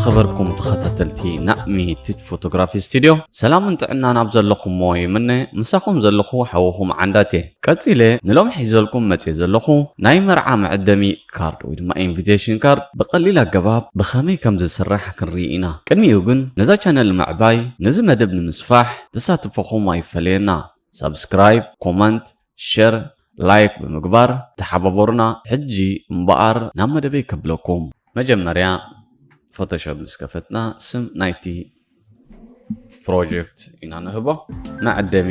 ዝኸበርኩም ተኸታተልቲ ናእሚ ቲች ፎቶግራፊ ስቱድዮ፣ ሰላምን ጥዕናን ኣብ ዘለኹሞ ይምነ። ምሳኹም ዘለኹ ሓውኹም ዓንዳት እየ። ቀጺለ ንሎሚ ሒዘልኩም መጽየ ዘለኹ ናይ መርዓ መዐደሚ ካርድ ወይ ድማ ኢንቪቴሽን ካርድ ብቐሊል ኣገባብ ብኸመይ ከም ዝስራሕ ክንርኢ ኢና። ቅድሚኡ ግን ነዛ ቻነል ንምዕባይ፣ ነዚ መደብ ንምስፋሕ ተሳትፎኹም ኣይፈለየና። ሳብስክራይብ፣ ኮመንት፣ ሸር፣ ላይክ ብምግባር ተሓባበሩና። ሕጂ እምበኣር ናብ መደበይ ከብለኩም። መጀመርያ ፎቶሾፕ ምስ ከፈትና ስም ናይቲ ፕሮጀክት ኢና ንህቦ። መዐደሚ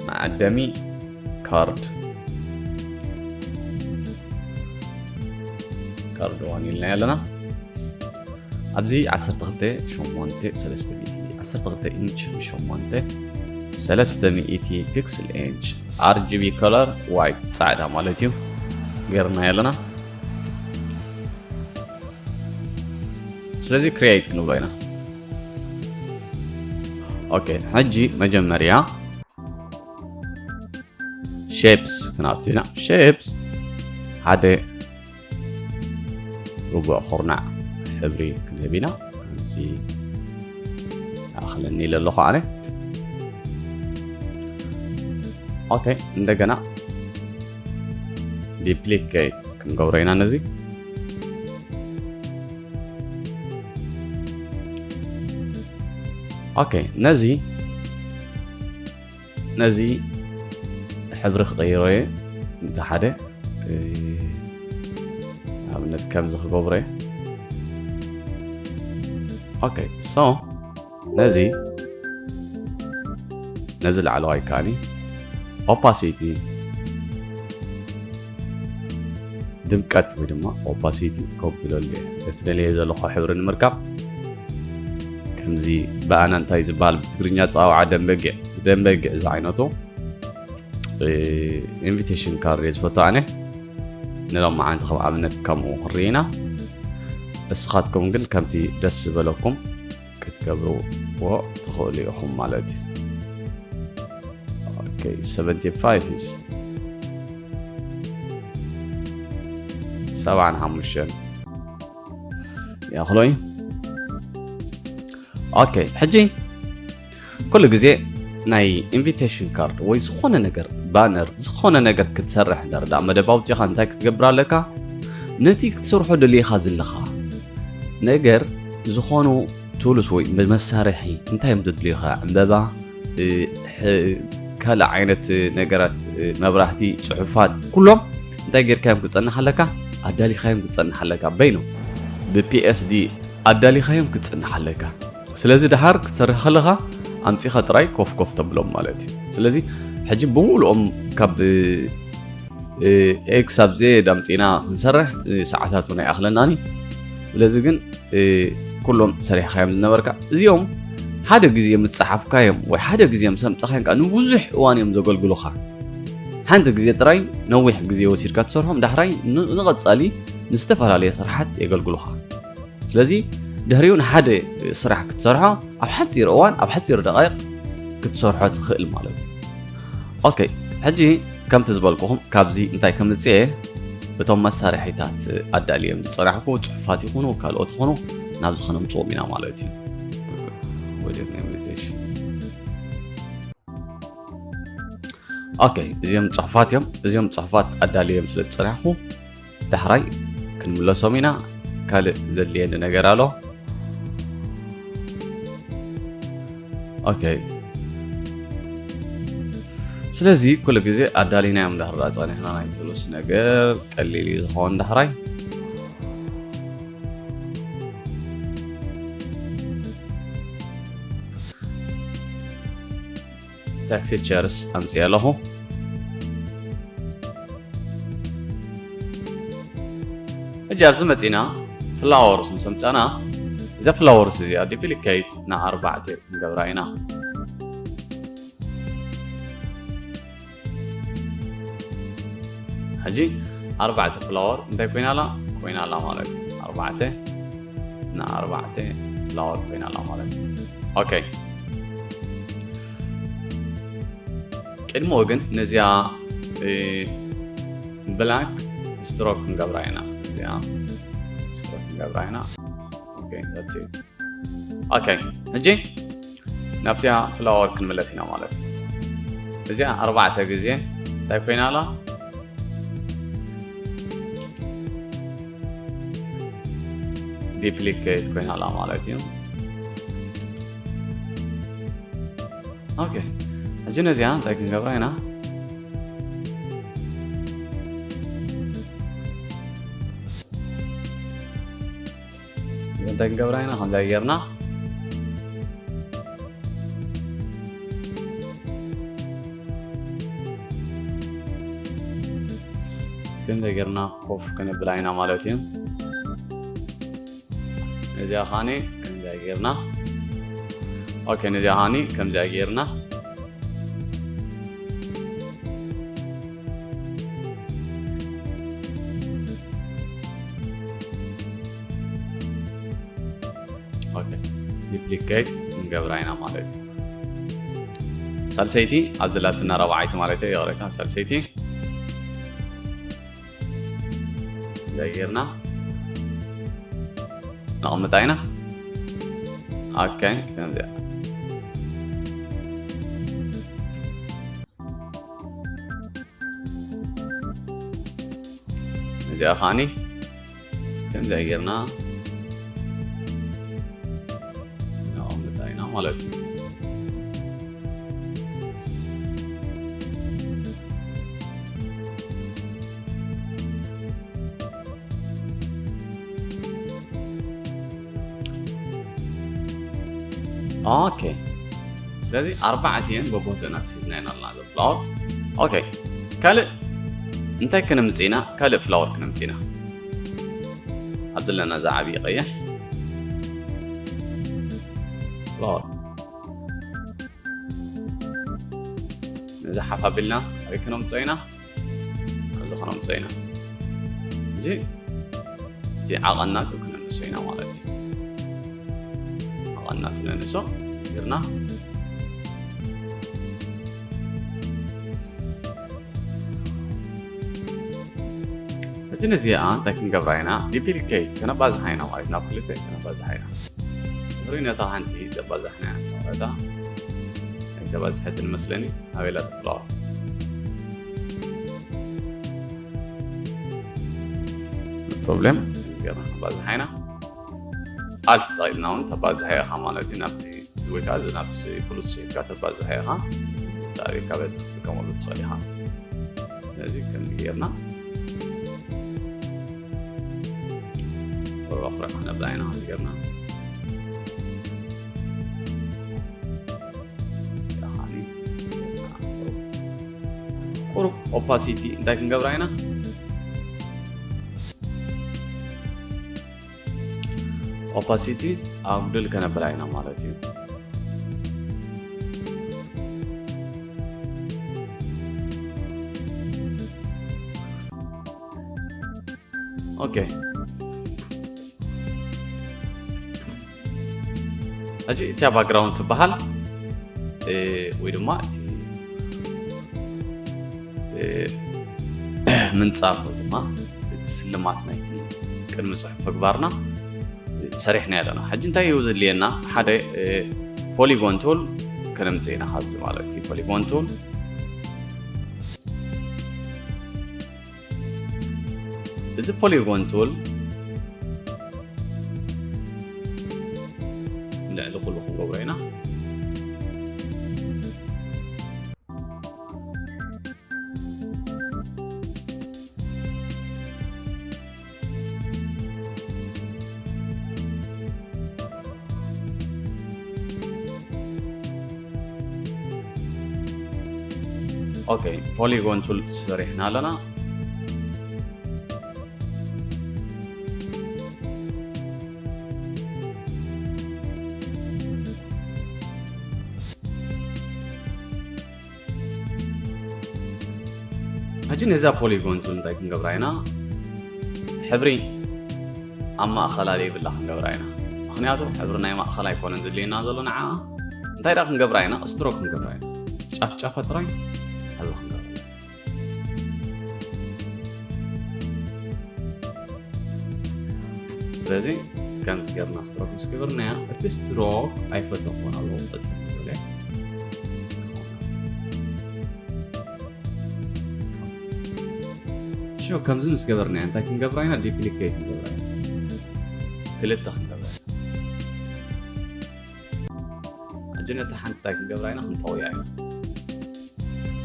መዐደሚ ካርድ ካርድ ዋን ኢልና ኣለና። ኣብዚ ዓሰርተ ክልተ ሸሞንተ ሰለስተ ሚእቲ፣ ዓሰርተ ክልተ ኢንች ሸሞንተ ሰለስተ ሚእቲ ፒክስል ኢንች ኣርጂቢ ከለር ዋይት ጻዕዳ ማለት እዩ ገርና ኣለና። ስለዚ ክሪኤት ክንብሎ ኢና። ኦኬ፣ ሕጂ መጀመርያ ሼፕስ ክንኣቱ ኢና። ሼፕስ ሓደ ርቡዕ ኩርናዕ ሕብሪ ክንህብ ኢና። እዚ ኣኽለኒ ኢለ ኣለኹ ኣነ። ኦኬ፣ እንደገና ዲፕሊኬት ክንገብሮ ኢና ነዚ። ኦኬ፣ ነዚ ነዚ ሕብሪ ክቐይሮ እየ። እቲ ሓደ፣ እ፣ ንኣብነት ከምዚ ክገብሮ እየ። ኦኬ፣ ሶ ነዚ፣ ነዚ ላዕለዋይ ከኣኒ ኦፓሲቲ፣ ድምቀት ወይ ድማ ኦፓሲቲ ከብለሉ እየ። እቲ ደልየ ዘለኹ ሕብሪ ንምርካብ ከምዚ ብኣና እንታይ ዝበሃል ብትግርኛ ጸዋውዓ ደንበጊዕ፣ ደንበጊዕ ዝዓይነቱ፣ እ፣ ኢንቪቴሽን ካርድ እየ ዝፈቱ ኣነ። ንሎማዓንቲ ከም ኣብነት ከምኡ ክንርኢ ኢና። እስኻትኩም ግን ከምቲ ደስ ዝበለኩም ክትገብርዎ ትኽእሉ ኢኹም ማለት እዩ። ኦኬ፣ ሰቨንቲ ፋይቭ is ሰብዓን ሓሙሽተን ይኣኽሎ እዩ። ኦኬ፣ ሕጂ ኩሉ ግዜ ናይ ኢንቪቴሽን ካርድ ወይ ዝኾነ ነገር፣ ባነር፣ ዝኾነ ነገር ክትሰርሕ እንድሕር ደኣ መደብ ኣውጺኻ እንታይ ክትገብር ኣለካ? ነቲ ክትሰርሖ ደሊኻ ዘለኻ ነገር ዝኾኑ ቱልስ ወይ መሳርሒ እንታይ እዮም ዘድልዩኻ? ዕምበባ፣ እ፣ ሕ-፣ ካልእ ዓይነት ነገራት፣ እ፣ መብራህቲ፣ ጽሑፋት፣ ኩሎም እንታይ ጌርካዮም ክትጸንሕ ኣለካ? ኣዳሊኻዮም ክትጸንሕ ኣለካ። በይኖም ብፒኤስዲ ኣዳሊኻዮም ክትጸንሕ ኣለካ። ስለዚ ደሓር ክትሰርሕ ከለኻ ኣምጺኻ ጥራይ ኮፍ ኮፍ ተብሎም ማለት እዩ። ስለዚ ሕጂ ብምሉኦም ካብ፣ እ፣ ኤ ክሳብ ዜድ ኣምጺና ክንሰርሕ፣ እ፣ ሰዓታት እውን ኣይኣኽለናን እዩ። ስለዚ ግን፣ እ፣ ኩሎም ሰሪሕካዮም ዝነበርካ እዚኦም ሓደ ግዜ ምስ ጸሓፍካዮም ወይ ሓደ ግዜ ምስ ኣምጻኻዮም ከኣ ንብዙሕ እዋን እዮም ዘገልግሉኻ። ሓንቲ ግዜ ጥራይ ነዊሕ ግዜ ወሲድካ ትሰርሖም፣ ዳሕራይ ን-፣ ንቐጻሊ ንዝተፈላለየ ስራሓት የገልግሉኻ። ስለዚ ድሕሪኡ ንሓደ ስራሕ ክትሰርሖ ኣብ ሓጺር እዋን፣ ኣብ ሓጺር ደቃይቕ ክትሰርሖ ትኽእል ማለት እዩ። ኦኬ፣ ሕጂ ከምቲ ዝበልኩኹም ካብዚ እንታይ ከምጽእ እየ፣ እቶም መሳርሒታት ኣዳልዮም ዝጸናሕኩ ጽሑፋት ይኹኑ ካልኦት ይኹኑ ናብዚ ከነምጽኦም ኢና ማለት እዩ። ወደ ኢንቪቴሽን። ኦኬ፣ እዚኦም ጽሑፋት እዮም። እዚኦም ጽሑፋት ኣዳልዮም ስለ ዝጸናሕኩ ዳሕራይ ክንምለሶም ኢና። ካልእ ዘድልየኒ ነገር ኣሎ? ኦኬ። ስለዚ ኩሉ ግዜ ኣዳሊናዮም ዳሕራ ጸኒሕና ናይ ቱልስ ነገር ቀሊል እዩ ዝኸውን ዳሕራይ። ቴክስቸርስ ኣምፅእ ኣለኹ። ሕጂ ኣብዚ መፂና ፍላወርስ ምስ ኣምፃና እዛ ፍላወርስ እዚኣ ዲፕሊኬት ንኣርባዕተ ክንገብራ ኢና። ሕጂ ኣርባዕተ ፍላወር እንታይ ኮይና ኣላ? ኮይና ኣላ ማለት እዩ። ኣርባዕተ ንኣርባዕተ ፍላወር ኮይና ኣላ ማለት እዩ። ኦኬ። ቅድሚኡ ግን ነዚኣ ብላክ ስትሮክ ክንገብራ ኢና። እዚኣ ስትሮክ ክንገብራ ኢና። Okay, that's it. Okay, ሕጂ ናብቲያ ፍላወር ክንምለስ ኢና ማለት እዩ። እዚኣ ኣርባዕተ ግዜ እንታይ ኮይና ኣላ? ዲፕሊኬት ኮይና ኣላ ማለት እዩ። Okay፣ ሕጂ ነዚኣ እንታይ ክንገብራ ኢና? እንታይ ክንገብራ ኢና? ከምዚ ጌርና ከምዚ ጌርና ኮፍ ከነብላ ኢና ማለት እዩ። ነዚኣ ኻኒ ከምዚ ጌርና። Okay፣ ነዚኣ ኻኒ ከምዚ ጌርና። Okay፣ ዲፕሊኬት ክንገብራ ኢና ማለት እዩ። ሳልሰይቲ ኣብ ዘላትና ራብዓይቲ ማለት እዩ። ይቕሬታ፣ ሳልሰይቲ ጌርና ነቕምጣ ኢና። Okay፣ ከምዚኣ እዚኣ ኻኒ ከምዚኣ ጌርና ነቐምጣ ኢና ማለት እዩ። Okay፣ ስለዚ ኣርባዕቲኤን በቦትአን ኣትሒዝና ኢና ኣለና ፍላወር። Okay፣ ካልእ እንታይ ክነምጽእ ኢና? ካልእ ፍላወር ክነምጽእ ኢና። ኣብ ዘለና እዛ ዓብዪ ቀይሕ ፍላወር ነዚ ሓፍ ኣቢልና ኣበይ ክነምጽኦ ኢና? ኣብዚ ክነምጽኦ ኢና። እዚ፣ እዚ ዓቐናቱ ክነንሶ ኢና ማለት እዩ። ዓቐናቱ ነንሶ ጌርና። እቲ ነዚኣ እንታይ ክንገብራ ኢና? ዲፕሊኬት ከነባዝሓ ኢና ማለት ናብ ክልተ ከነባዝሓ ኢና። ድሕሪ ነታ ሓንቲ ዘባዛሕና እታ ኣይተባዝሐትን መስለኒ። ኣበይ ኣላ ትፍለዋ? ፕሮብሌም። ጌርና ነባዝሓ ኢና። ኣልት ጸቒጥና እውን ተባዝሖ ኢኻ ማለት እዩ። ናብዚ ወይ ከዓ እዚ ናብዚ ፕሉስ ሒዝካ ተባዝሖ ኢኻ። ታሪካ በቲ ክትጥቀመሉ ትኽእል ኢኻ። ስለዚ ከምዚ ጌርና ቁሩብ ኣፍርሕ ነብላ ኢና ከምዚ ጌርና። ቁሩብ ኦፓሲቲ እንታይ ክንገብራ ኢና? ኦፓሲቲ ኣጉድል ከነብላ ኢና ማለት እዩ። ኦኬ፣ ሕጂ እቲያ ባክግራውንድ ትበሃል፣ እ፣ ወይ ድማ እቲ፣ እ፣ ምንጻፍ ወይ ድማ እቲ ስልማት ናይቲ ቅድሚ ጽሑፍ ምግባርና ሰሪሕና ኣለና። ሕጂ እንታይ እዩ ዘድልየና? ሓደ፣ እ፣ ፖሊጎን ቱል ከነምጽእ ኢና። ካብዚ ማለት እዩ ፖሊጎን ቱል። እዚ ፖሊጎን ቱል ልዕሊ ኩሉ ክንገብሮ ኢና። ኦኬ፣ ፖሊጎን ቱል ሰሪሕና ኣለና። ሕጂ ነዛ ፖሊጎን ቱል እንታይ ክንገብራ ኢና? ሕብሪ ኣብ ማእኸላ ዘይብላ ክንገብራ ኢና። ምኽንያቱ ሕብሪ ናይ ማእኸል ኣይኮነን ዘድልየና ዘሎ ንዓ። እንታይ ደኣ ክንገብራ ኢና? ስትሮክ ክንገብራ ኢና። ጫፍ ጫፋ ጥራይ ስለዚ ከምዚ ጌርና ስትሮክ ምስ ገበርናያ፣ እቲ ስትሮክ ኣይፈተኹን ኣለዎ፣ ጠጠው ዝበለ። ሽው ከምዚ ምስ ገበርናያ፣ እንታይ ክንገብራ ኢና? ዲፕሊኬት ክንገብራ ኢና። ክልተ ክንገብራ ኢና። ሕጂ ነታ ሓንቲ እንታይ ክንገብራ ኢና? ክንጠውያ ኢና።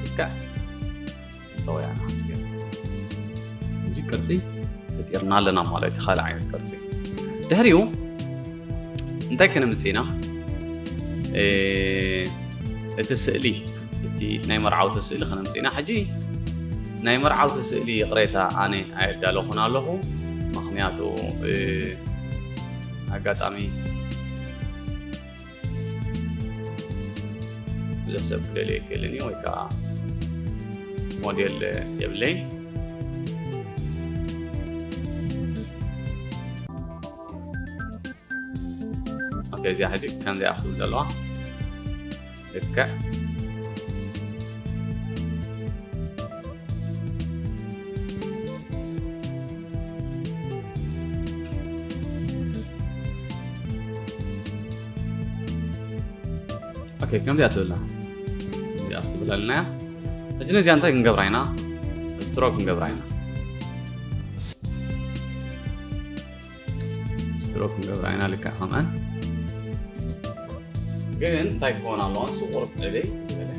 ልክዕ ክንጠውያ ኢና። ሕጂ ግን ሕጂ ቅርጺ ፈጢርና ኣለና ማለት እዩ፣ ካልእ ዓይነት ቅርጺ። ድሕሪኡ እንታይ ከነምጽእ ኢና? እ፣ እቲ ስእሊ፣ እቲ ናይ መርዓውቲ ስእሊ ከነምጽእ ኢና። ሕጂ ናይ መርዓውቲ ስእሊ ይቕሬታ፣ ኣነ ኣየዳለኹን ኣለኹ። ምኽንያቱ፣ እ፣ ኣጋጣሚ ብዙሕ ሰብ ክደልዮ ይክእልን እዩ፣ ወይ ከዓ ሞዴል የብለይን። ኦኬ፣ እዚኣ ሕጂ ከምዚኣ ክትብል ዘለዋ። ልክዕ። ኦኬ፣ ከምዚኣ ትብላ። እዚኣ ክትብል ኣለና እያ። ሕጂ ነዚኣ እንታይ ክንገብራ ኢና? ስትሮክ ክንገብራ ኢና። ስትሮክ ክንገብራ ኢና፣ ልክዕ ከምኣን። ግን እንታይ ክኸውን ኣለዋ? ንሱ ቁሩብ ዕብይ ዝበለ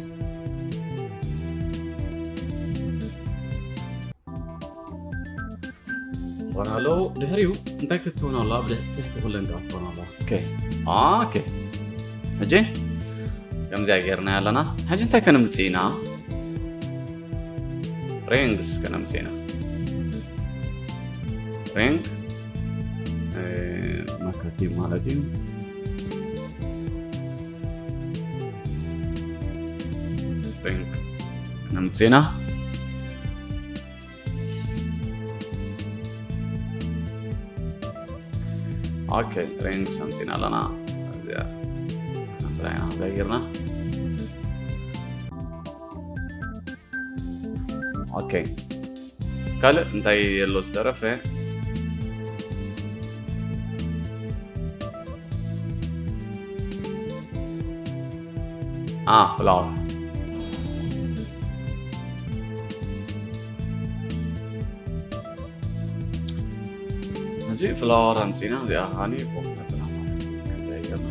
ክኾን ኣለዎ። ድሕሪኡ እንታይ ክትከውን ኣለዋ? ብድሕ-፣ ትሕቲ ኩለን ከዓ ክትከውን ኣለዋ። ኦኬ። ኦኬ። ሕጂ ከምዚኣ ጌርና ኣለና። ሕጂ እንታይ ከነምጽእ ኢና? ሬንግስ ከነምጽእ ኢና። ሬንግ፣ እ፣ መከቲ ማለት እዩ። ሬንግ ከነምጽእ ኢና። ኦኬ፣ ሬንግስ ኣምጺእና ኣለና። እዚኣ ከነምጽኣ ኢና ጌርና። ኦኬ። ካልእ እንታይ የሎ ዝተረፈ? ኣ፣ ፍላወር። እዚ ፍላወር ኣምጺና፣ እዚኣ ኻኒ ኮፍ ነብላ ማለት እዩ። ክንደይ ገርና።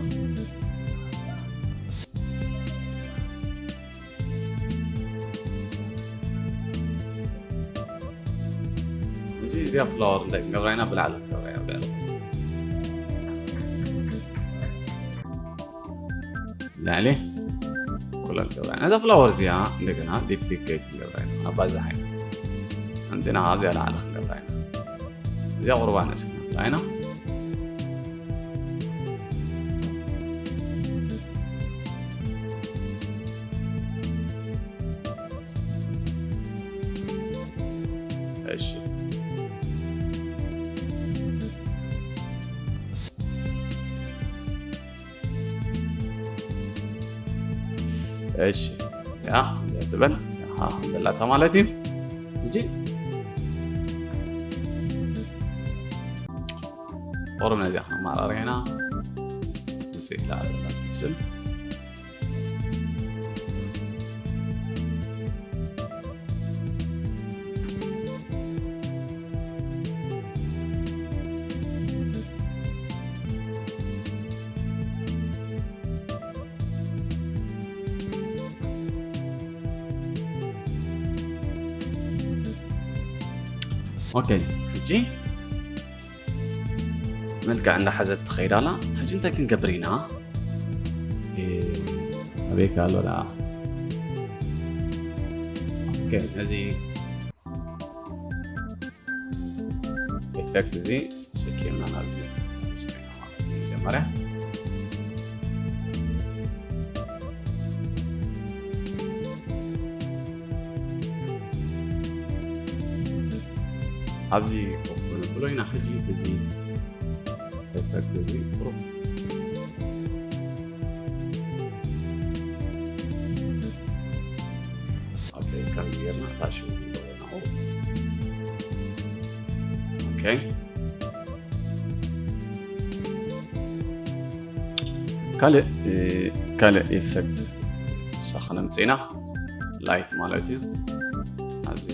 እዚ፣ እዚኣ ፍላወር እንታይ ክንገብራ ኢና? ብላዕሊ ክንገብራ ኢና፣ ብላዕሊ። ላዕሊ ኩለን ገብራ ኢና። እዛ ፍላወር እዚኣ እንደገና ዲፕሊኬት ክንገብራ ኢና። ኣባዝሕ ኢና። ኣምጺና ካብዚኣ ላዕሊ ክንገብራ ኢና። እዚኣ ቁርባ ንእስ ክንገብራ ኢና። እሺ። እሺ። ያ፣ ትበል። ኣሃ፣ ዘላታ ማለት እዩ። ሕጂ ቁሩብ ነዚኣ ከነመዓራርያ ኢና። ውፅኢት ላዕሊ ዘላ ትመስል። ኦኬ፣ ሕጂ መልክዕ እንዳሓዘት ትኸይድ ኣላ። ሕጂ እንታይ ክንገብር ኢና? እ፣ ኣበይ ከ ኣሎ ደኣ? ኦኬ፣ ነዚ ኤፌክት እዚ ሰኪምና ናብዚ መጀመርያ ኣብዚ ኮፍ ክንብሎ ኢና። ሕጂ እዚ ኤፌክት እዚ ቁሩብ፣ ኦኬ፣ ከምዚ ጌርና እታ ሽሙ ንገብሮ። ኦኬ። ካልእ ካልእ ኢፌክት ሳኸነ ምፅና ላይት ማለት እዩ። ኣብዚ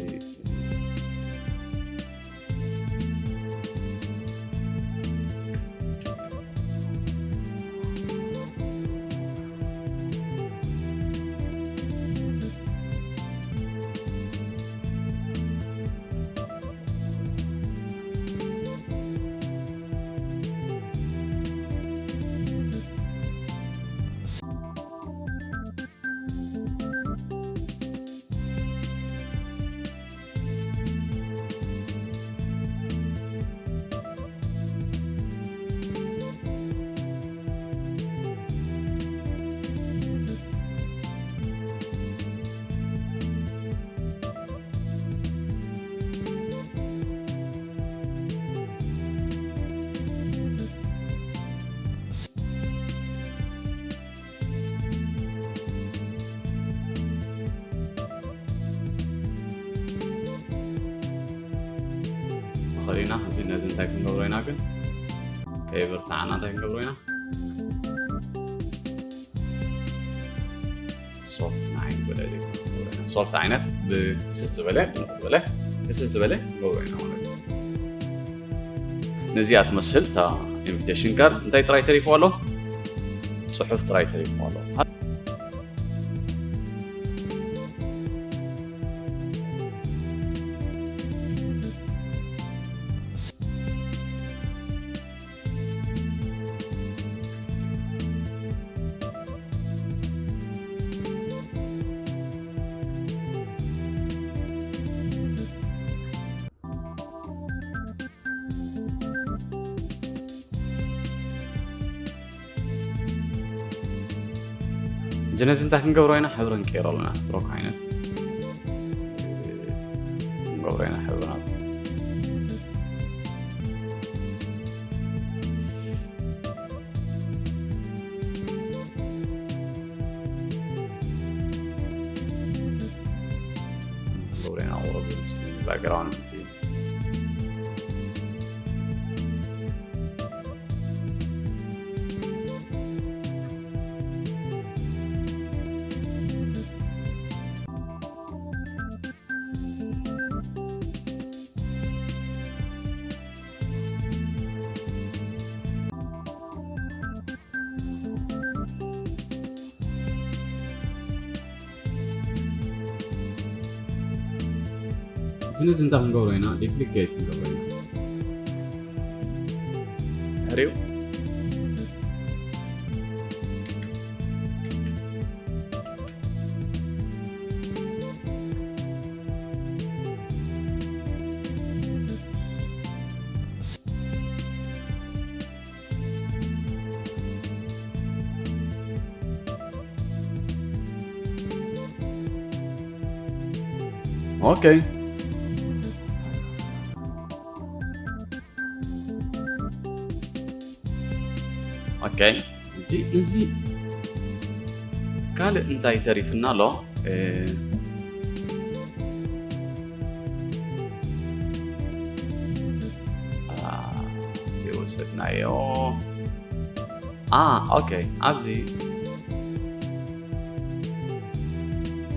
ንኽእል ኢና። እዚ ነዚ እንታይ ክንገብሮ ኢና ግን? ከይብርትዓና እንታይ ክንገብሮ ኢና? ሶፍት ንዓይ ንጎዳይ ዘይኮነ ክንገብሮ ኢና። ሶፍት ዓይነት ብስስ ዝበለ፣ ድምቕ ዝበለ፣ ብስስ ዝበለ ክንገብሮ ኢና ማለት እዩ። ነዚኣ ትመስል እታ ኢንቪቴሽን ካርድ እንታይ ጥራይ ተሪፍዋ ኣሎ? ጽሑፍ ጥራይ ተሪፍዋ ኣሎ። ሕጂ ነዚ እንታይ ክንገብሮ ኢና? ሕብሪ ንቀይሮ ኣለና። ስትሮክ ዓይነት ክንገብሮ ኢና ሕብሪ ናቱ። ክንገብሮ ኢና ቁሩብ ምስቲ ባክግራውንድ እዚ። እዚ ነዚ እንታይ ክንገብሮ ኢና? ዲፕሊኬት ክንገብሮ ኢና። ድሕሪኡ ኦኬ። ኦኬ። እንጂ እዚ ካልእ እንታይ ተሪፍና ኣሎ? እ፣ አ፣ እዚ ወሰድናዮ። አ፣ ኦኬ። ኣብዚ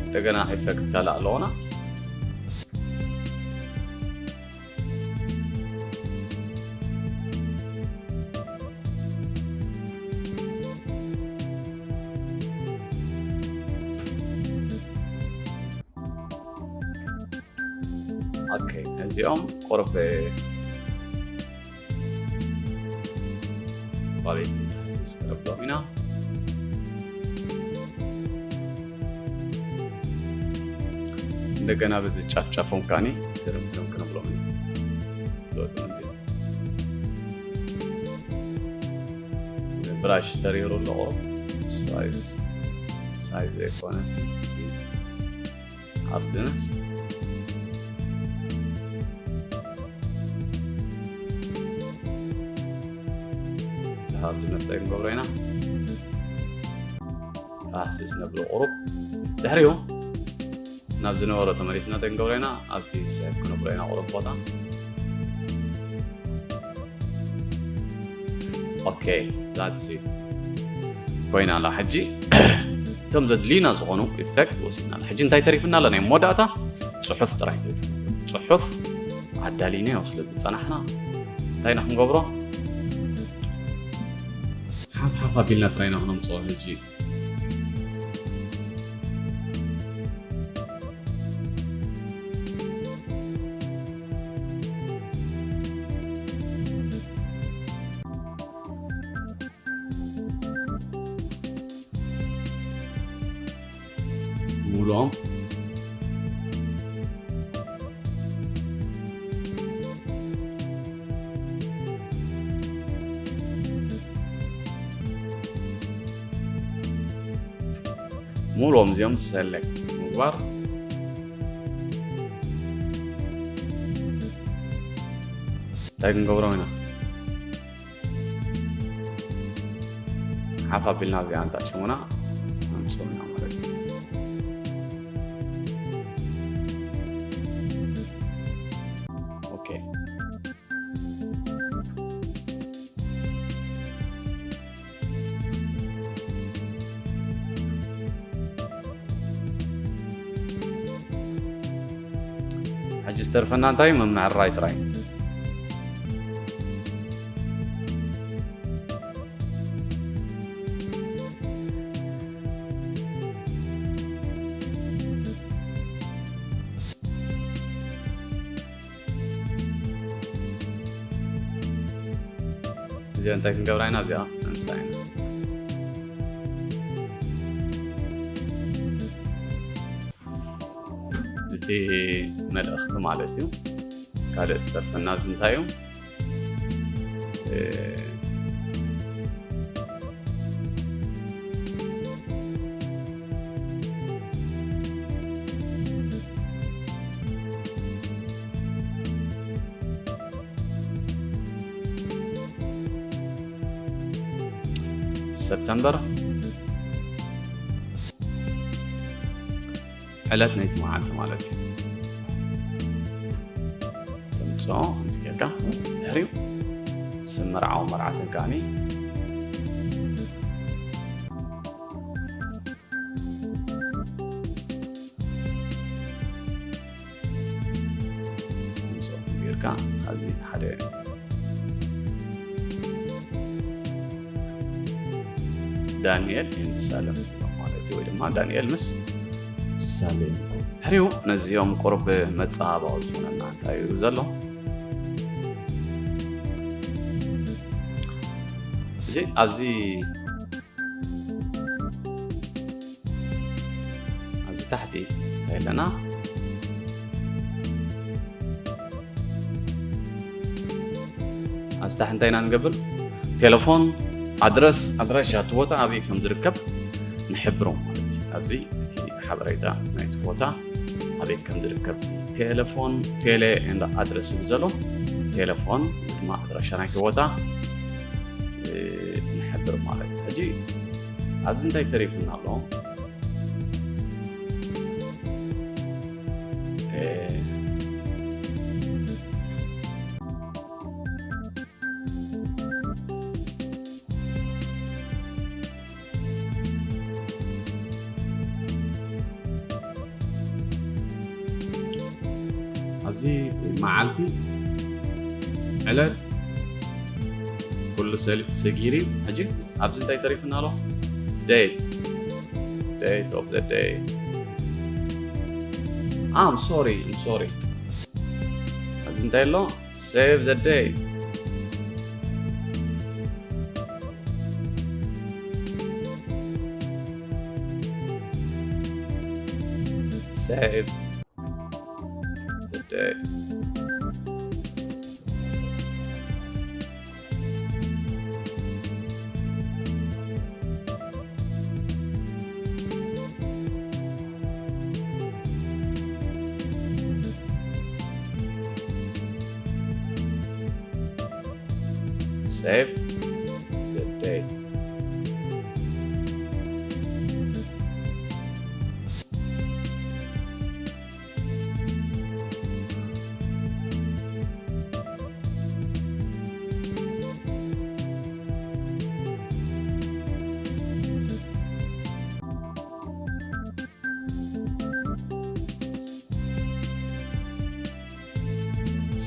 እንደገና ኢፌክት ካልእ ኣለዎና። ኦኬ፣ እዚኦም ቁሩብ ኳሊቲ ኢንሃንስ ክንብሎም ኢና። እንደገና በዚ ጫፍ ጫፎም ከዓኒ ግርም ግርም ክንብሎም ኢና። ለውጢ ምንታይ? ብራሽ ተሪሩ ኣሎ። ሳይዝ፣ ሳይዝ ዘይኮነ፣ ሃርድነስ። እዚ ሃርድነስ እንታይ ክንገብሮ ኢና? ራህሲ ዝነብሮ ቁሩብ። ድሕሪኡ ናብ ዝነበሮ ተመሊስና እንታይ ክንገብሮ ኢና? ኣብቲ ሴቭ ክንብሎ ኢና ቁሩብ ቦታ። ኦኬ፣ that's it። ኮይና ኣላ። ሕጂ እቶም ዘድልዩና ዝኾኑ ኢፌክት ወሲድና ኣላ። ሕጂ እንታይ ተሪፍና ኣሎ? ናይ መወዳእታ ጽሑፍ ጥራይ ተሪፍና። ጽሑፍ ኣዳሊናዮ ስለ ዝጸናሕና እንታይ ኢና ክንገብሮ? ሓፍ ሓፍ ኣቢልና ጥራይ ኢና ክነምጽኦ። ሕጂ ሙሉኦም ሙሉኦም እዚኦም ሰሌክት ምግባር። እንታይ ክንገብሮም ኢና? ሓፍ ኣቢልና እዚኣ እንታ ሽሙና ኣምፅኡልና ማለት እዩ። ኦኬ። ሕጂ ዝተርፈና እንታይ? ምምዕራይ ጥራይ። እዚኣ እንታይ ክንገብራ ኢና? እዚኣ ንምጻእ ኢና። እቲ መልእኽቲ ማለት እዩ። ካልእ ዝተርፈና ኣብዚ እንታይ እዩ? እ፣ ሰፕተምበር ዕለት ናይቲ መዓልቲ ማለት እዩ። ተምፅኦ ከምዚ ጌርካ ድሕሪኡ ስም መርዓዊ መርዓትን ከዓኒ ጌርካ ኣብዚ ሓደ ዳንኤል ሳለም ማለት እዩ፣ ወይ ድማ ዳንኤል ምስ ሳሌም። ድሕሪኡ ነዚኦም ቁሩብ መጸባበቒ ዝኾነና እንታይ እዩ ዘሎ? እዚ ኣብዚ ኣብዚ ታሕቲ እንታይ ኣለና? ኣብዚ ታሕቲ እንታይ ኢና ንገብር? ቴሌፎን፣ ኣድረስ፣ ኣድራሻ እቲ ቦታ ኣበይ ከም ዝርከብ ንሕብሮ ማለት እዩ። ኣብዚ እቲ ሓበሬታ ናይቲ ቦታ ኣበይ ከም ዝርከብ፣ እዚ ቴሌፎን፣ ቴሌ ኤንድ ኣድረስ ዝብል ዘሎ ቴሌፎን ወይ ድማ ኣድራሻ ናይቲ ቦታ፣ እ፣ ንሕብር ማለት እዩ። ሕጂ ኣብዚ እንታይ ተሪፉና ኣሎ? እ፣ ኣብዚ መዓልቲ፣ ዕለት፣ ኩሉ ሰል-፣ ሰጊሪ። ሕጂ ኣብዚ እንታይ ተሪፍና ኣሎ? Date. Date of the day. I'm sorry, I'm sorry. ኣብዚ እንታይ ኣሎ? Save the day. Save the day. Save the date.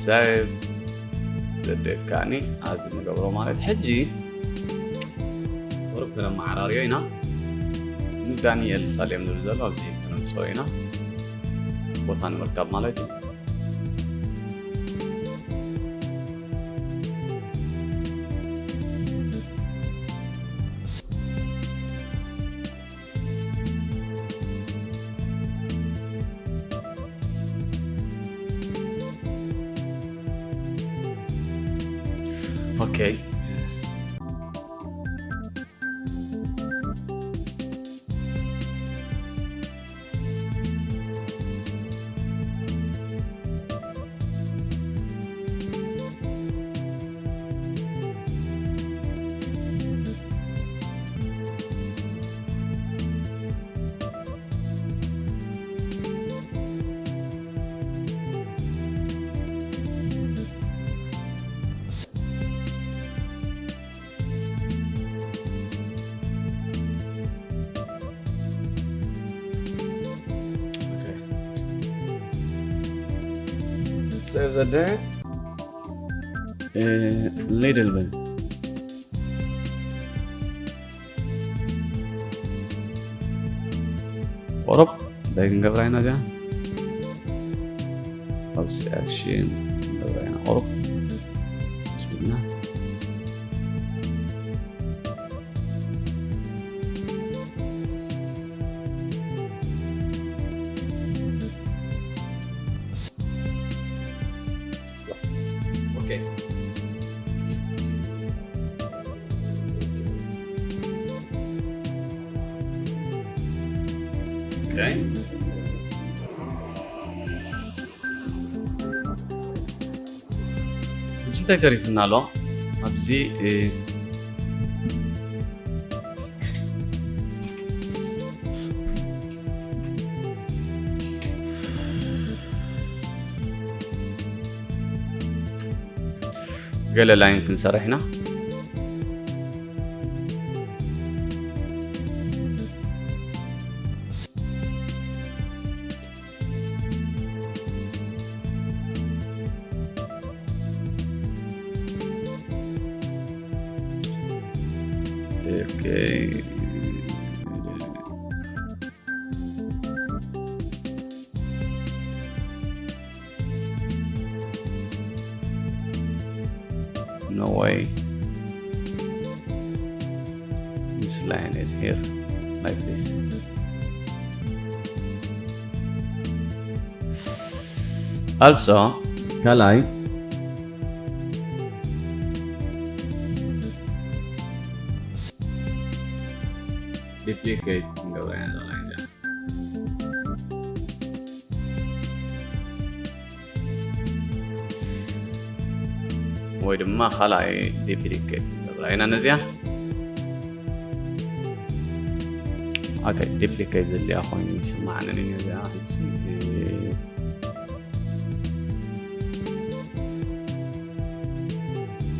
ዳይቭ ዘዴት ከዓኒ ኣብዚ ንገብሮ ማለት ሕጂ ቁሩብ ክነመዓራርዮ ኢና። ንዳንኤል ሳሌም ዝብል ዘሎ ኣብዚ ክነምፅኦ ኢና፣ ቦታ ንምርካብ ማለት እዩ። Okay. Save the date. Little bit. ቁሩብ እንታይ ክንገብራ ኢና እዚኣ? ኣብዚ ኣክሽን ክንገብራ ኢና ቁሩብ ስብና። Okay. Okay. ሕጂ እንታይ ተሪፍና ኣሎ? ኣብዚ ገለ ላይን ክንሰርሕ ኢና። Okay. No way. This line is here, like this. Also, ከላይ duplicate ክንገብራ ኢና። ወይ ድማ ካልኣይ duplicate ንገብራ ኢና ነዚኣ። Okay, duplicate ዘድልያ ኮይኑ ይስማዓኒ ነዚኣ።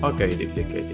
Okay, duplicate።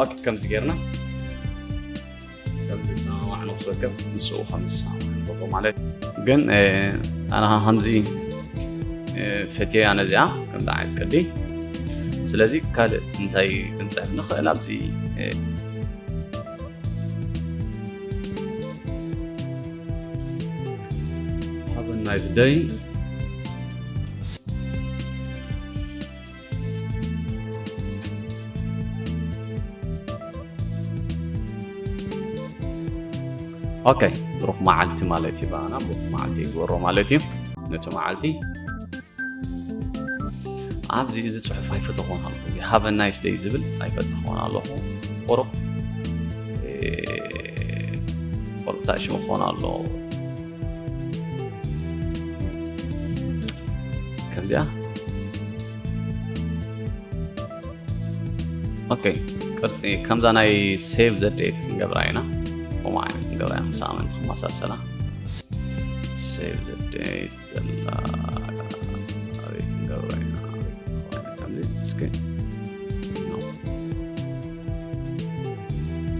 Okay፣ ከምዚ ጌርና ከም ዝሰማማዕ ነፍሲ ወከፍ ምስኡ ከም ዝሰማማዕ ንገብሮ ማለት። ግን ኣነ ከምዚ ፈትየ ኣነ እዚኣ ከምዚ ዓይነት ቅዲ። ስለዚ ካልእ እንታይ ክንፅዕር ንኽእል ኣብዚ Have a nice day። ኦኬ፣ ብሩኽ መዓልቲ ማለት እዩ። ባና ብሩኽ መዓልቲ ይግበሮ ማለት እዩ። ነቲ መዓልቲ ኣብዚ እዚ ጽሑፍ ኣይፈተኾን ኣለኹ። እዚ ሃቭ ናይስ ደይ ዝብል ኣይፈተኾን ኣለኹ። ቁሩብ ቁሩብ ታሽሙ ክኾን ኣለዎ። ከምዚኣ። ኦኬ፣ ቅርጺ ከምዛ ናይ ሴቭ ዘ ዴት ክንገብራ ኢና። ከምኡ ዓይነት ክንገብራ ኢና፣ ምስ ኣመንቲ ክመሳሰላ። ሴቭ ዘ ዴት ዘላ ኣበይ ክንገብራ ኢና? ኣበይ ክንገብራ ኢና? ከምዚ እስኪ፣ ኖ።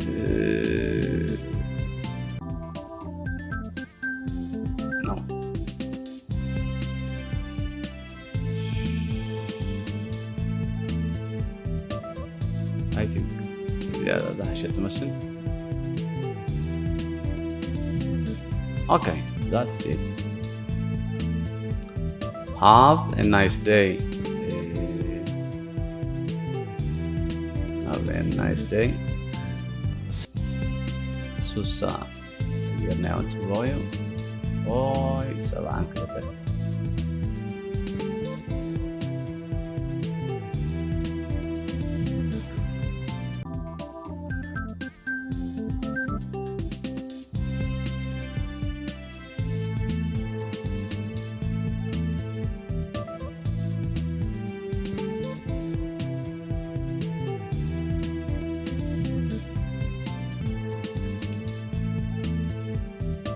እ፣ ኖ። I think እዚኣ ዝሓሸት ትመስል። Okay, that's it. Have a nice day. Have a nice day. ሱሳ ጌርናዮ ንጽበዮ። ኦይ፣ ሰብዓን ክልተን።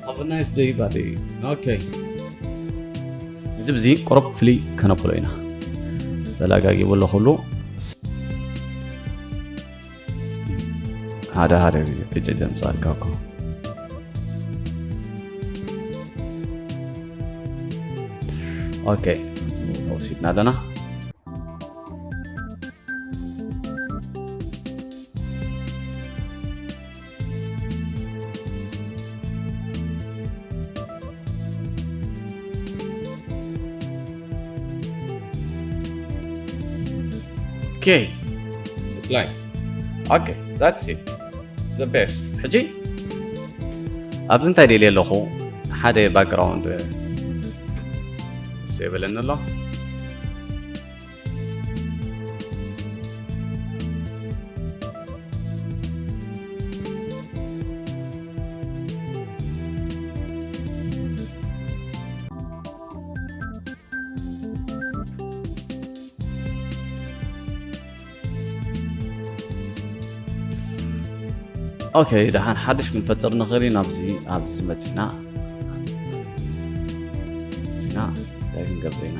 Have a nice day, buddy. Okay. እዚ ብዚ ቁሩብ ፍልይ ከነብሎ ኢና። ተላጋጊቡ ኣሎ ኩሉ። ሓደ ሓደ ግዜ ቅጭ ዘምጻልካ እኮ። ኦኬ፣ ተወሲድና ኣለና። Okay. Reply. Okay, that's it. The best. ሕጂ ኣብዚ እንታይ ደልየ ኣለኹ? ሓደ ባክግራውንድ ሴቭ ኣለኒ ኣሎ። ኦኬ፣ ደሓን ሓድሽ ክንፈጥር ንኽእል ኢና። ኣብዚ ኣብዚ መጺና፣ መጺና እንታይ ክንገብር ኢና?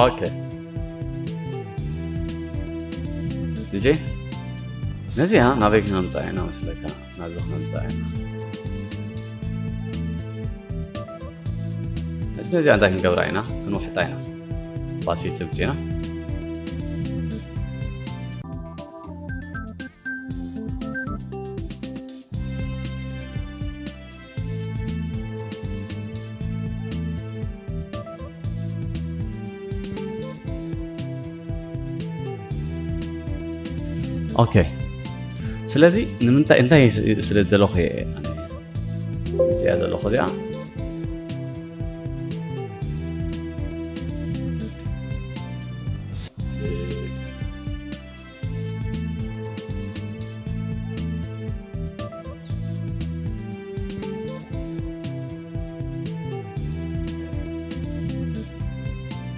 ኦኬ። ልጄ፣ ነዚኣ ናበይ ክነምጽኣ ኢና መስለካ? ናብዚ ክነምጽኣ ኢና። እዚ ነዚኣ እንታይ ክንገብራ ኢና? ክንውሕጣ ኢና። ባሲት ስብጺና። ኦኬ። ስለዚ ንምንታይ፣ እንታይ ስ-፣ ስለ ዘለኹ እየ ኣነ እዚኣ ዘለኹ እዚኣ።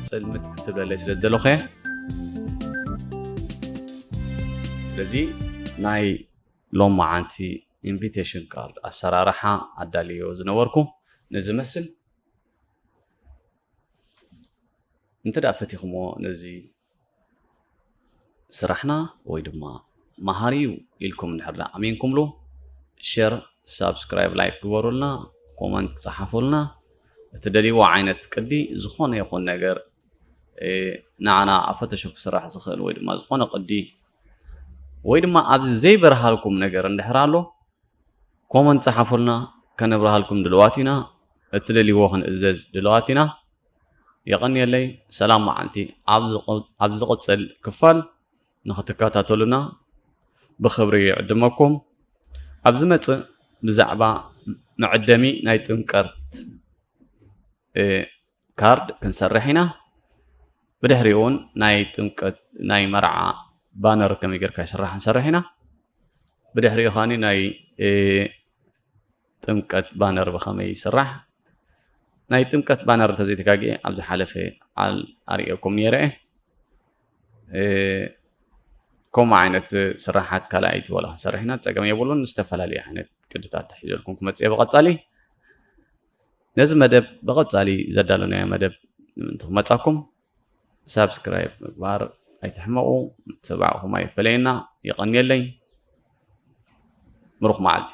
ጽልምት ክትብለለይ ስለ ዝደለኹ እየ። ስለዚ ናይ ሎም መዓንቲ ኢንቪቴሽን ካርድ ኣሰራርሓ ኣዳልዮ ዝነበርኩ ነዚ መስል። እንተ ደኣ ፈቲኹሞ ነዚ ስራሕና ወይ ድማ መሃሪ እዩ ኢልኩም እንድሕር ደኣ ኣሚንኩምሉ፣ ሸር፣ ሳብስክራይብ፣ ላይክ ግበሩልና፣ ኮመንት ጸሓፉልና። እትደልይዎ ዓይነት ቅዲ ዝኾነ ይኹን ነገር፣ እ፣ ንዓና ኣብ ፎቶሾፕ ክስራሕ ዝኽእል ወይ ድማ ዝኾነ ቅዲ ወይ ድማ ኣብዚ ዘይበርሃልኩም ነገር እንድሕር ኣሎ፣ ኮመንት ጸሓፉልና፣ ከነብርሃልኩም ድልዋት ኢና። እትደልይዎ ክንእዘዝ ድልዋት ኢና። የቐንየለይ። ሰላም መዓልቲ። ኣብ ዝቕ-፣ ኣብ ዝቕጽል ክፋል ንኽትከታተሉና ብኽብሪ ይዕድመኩም። ኣብ ዝመጽእ ብዛዕባ መዐደሚ ናይ ጥምቀት፣ እ፣ ካርድ ክንሰርሕ ኢና። ብድሕሪኡ እውን ናይ ጥምቀት ናይ መርዓ ባነር ከመይ ጌርካ ይስራሕ ንሰርሕ ኢና። ብድሕሪኡ ከዓኒ ናይ፣ እ፣ ጥምቀት ባነር ብኸመይ ይስራሕ፣ ናይ ጥምቀት ባነር እንተዘይተጋግየ ኣብ ዝሓለፈ ኣል-፣ ኣርእየኩም ነይረ እየ። እ፣ ከምኡ ዓይነት ስራሓት ካልኣይቲ ዋላ ክንሰርሕ ኢና፣ ጸገም የብሉን። ዝተፈላለዩ ዓይነት ቅድታት ተሒዘልኩም ክመጽእ እየ ብቐጻሊ። ነዚ መደብ ብቐጻሊ ዘዳለናዮ መደብ ንምእንቲ ክመጻኩም ሳብስክራይብ ምግባር ኣይትሕመቑ። ተባዕኹም ኣይፈለየና። የቐንየለይ። ምሩኽ መዓልቲ።